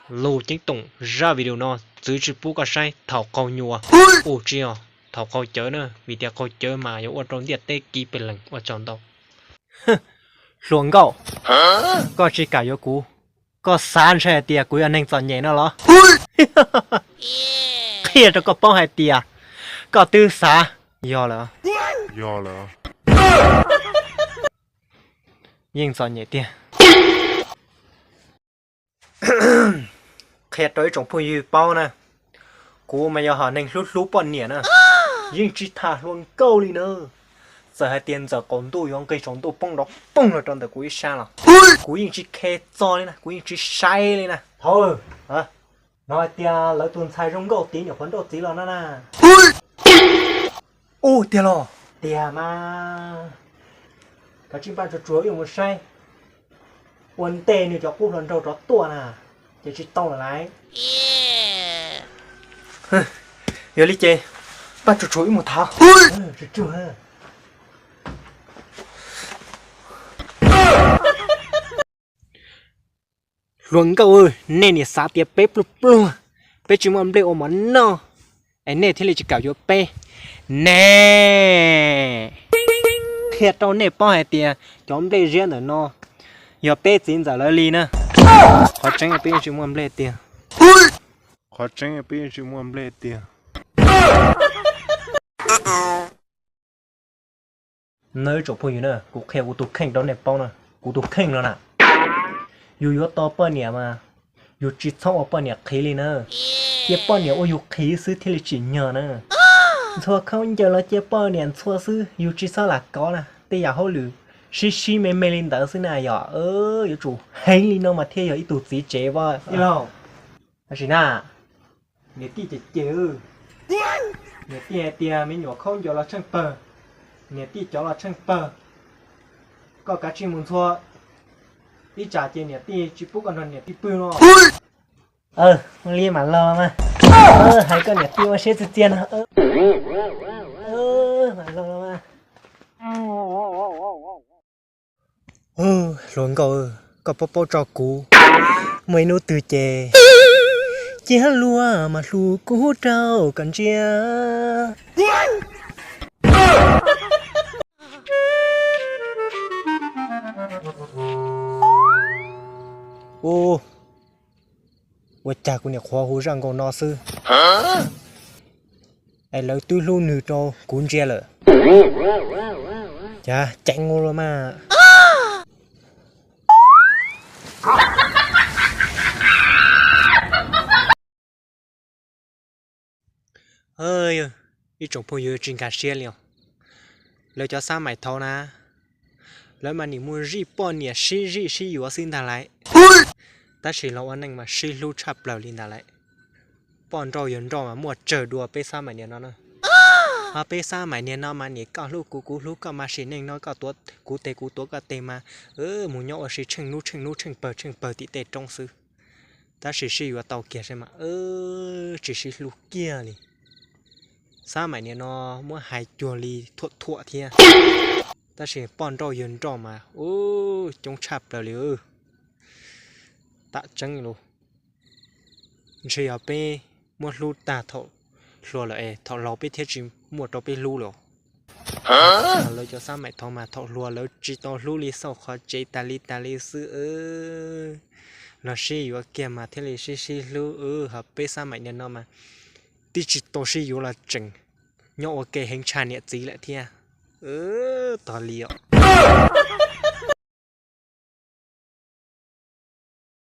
Lus ceeb toom, zaj video no txwv tsis pub koj saib thaum qaug nyuas, ua tsis yog thaum qaug cawv na, vim tias qaug cawv mas yuav ua rau ntiaj teb kib pes lees. Ua tsaug ntau. Hluas nkauj, koj tsis kam yuav kuv, koj xav ntshe hais tias kuv yog neeg txom nyem no los? Qhia rau koj paub hais tias koj twb xav yog lawm. Yeej txom nyem tiag. Qhia rau ib tsoom phooj ywg paub na, kuv mas yog hom neeg hlub hlub poj niam na, yeej tsis tham hluas nkauj li na. Txawm hais tias ntxawm qaum ntuj yuav nqis saum ntuj poob nrov poog los rau ntawm kuv ib sab los kuv yeej tsis khe txog li na, kuv yeej tsis saib li na. Thaum no hais tias lawv tus ntxhais zoo nkauj tid nyuam qhuav nrauj txiv los no na. Ua tiag los? Tiag mas. Kav tsij npaj tsuag tsuag wb mus saib, ua ntej nws cov qub hluas nraug rov tuaj na, ces tsis tau lawm lauj. Yog li ces npaj tsuag tsuag wb mus thav. Hluas nkauj, nej niam xav tias peb pluag pluag, peb tsis muaj nplej ua mov noj, es nej thiaj li tsis kam yuav peb ne. Qhia rau nej paub hais tias cov nplej ziab ntawm no yog peb txiv ntxawm lawv li na. Qhov tseeb peb yeej tsis muaj nplej tiag. Qhov tseeb peb yeej tsis muaj nplej tiag. Nawb tsoom phooj ywg na, kuv qhia kuv tus kheej rau nej paub na, kuv tus kheej no na, yus yuav tau poj niam mas yus tsis txhob ua poj niam qhiv li na. Cia poj niam ua yus qhiv xwb thiaj li tsim nyog na. Ntxhua khaub ncaws los cia poj niam ntxhua xwb, yus tsis txhob lam kov na. Tej yam hauj lwm sib sib me me li ntawd xwb na yom. Yuav tsum heev li no mas thiaj yog ib tug txiv tsev. Tab sis na, niam tij ces ces, niam tij hais tias me nyuam khaub ncaws los tsheej pawg, niam tij cov los tsheej pawg. Koj kav tsij mus ntxhua, ib tsam ces niam tij tsis pub koj nrog niam tij pw no. Li mam los mas, hais koj niam tij ua siab txias txias no. Hluas nkauj, koj paub paub tso kuv, muaj ib hnub twg ces cia luag mas hlub kuv rau kom ntsia. Ua cas kuv niam qhuav hu zaj nkauj no xwb es lawv twb hlub nws rau kuv ntsia lawm. Cas ceev ua luaj mas. Ib tsoom phooj ywg, tsis nkag siab li os. Lawv cov xab maim thaud na, lawv mas nim muaj zij poj niam sib zij sib yuav xwb ntag lauj. Tab sis los ua neej mas sib hlub tshaj plaws li ntag lauj. Poj nrauj yawg nrauj mas muaj tsawg dua peb xab maim niam no na. Ho peb xab maim niam no mas nim koj hlub kuv, kuv hlub koj mas sim neej no koj tuav kuv tes kuv tuav koj tes mas mus nyob ua si tsheej hnub tsheej hnub tsheej pawg tsheej pawg tim tej roob xwb. Tab sis sib yuav tau kiag mas tsis sib hlub kiag li. Xab maim niam no muab hais cuag li thuam thuam thiab. Tab sis poj nrauj yawg nrauj mas coob tshaj plaws li. Tam tseeb los ntshe yog peb muab hlub tag thaum hluas lawm es thaum laus peb thiaj tsis muaj rau peb hlub lawm. Lawv cov xab maim thaud mas thaum hluas lawv tsis tau hlub li, xauj qhov tsev tas li tas li xwb. Los sib yuav kiag mas thiaj li sib sib hlub. Ho peb xab maim niam no mas twb tsis tau sib yuav los tseem nyob ua ke heev tshaj niam txiv lawm thiab. Tog li os.